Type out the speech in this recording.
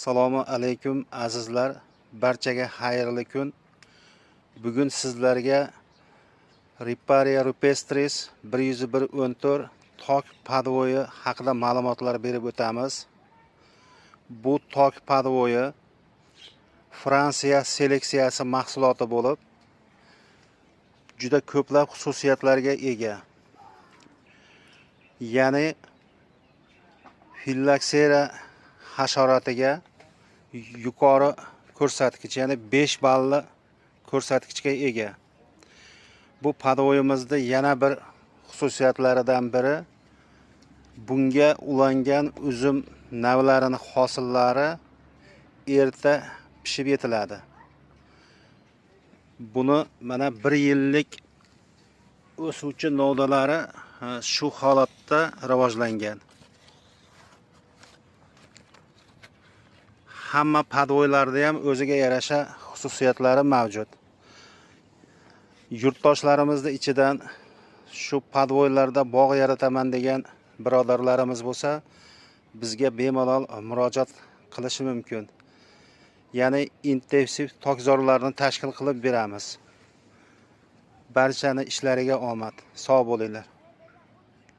Assalomu alaykum azizlar, barchaga xayrli kun. Bugun sizlarga Riparia rupestris 101.14 tok podvoyi haqida ma'lumotlar berib o'tamiz. Bu tok podvoyi Fransiya seleksiyasi mahsuloti bo'lib, juda ko'plab xususiyatlarga ega. Ya'ni fillaksera hasharatiga yuqori ko'rsatkich, ya'ni 5 balli ko'rsatkichga ega. Bu podvoyimizni yana bir xususiyatlaridan biri bunga ulangan uzum navlarini hosillari erta pishib yetiladi. Buni mana 1 yillik o'suvchi novdalari shu holatda rivojlangan. Hamma podvoylarda ham o'ziga yarasha xususiyatlari mavjud. Yurtdoshlarimizni ichidan shu podvoylarda bog' yarataman degan birodarlarimiz bo'lsa, bizga bemalol murojaat qilishi mumkin. Ya'ni intensiv tokzorlarni tashkil qilib beramiz. Barchani ishlariga omad. Sog' bo'linglar.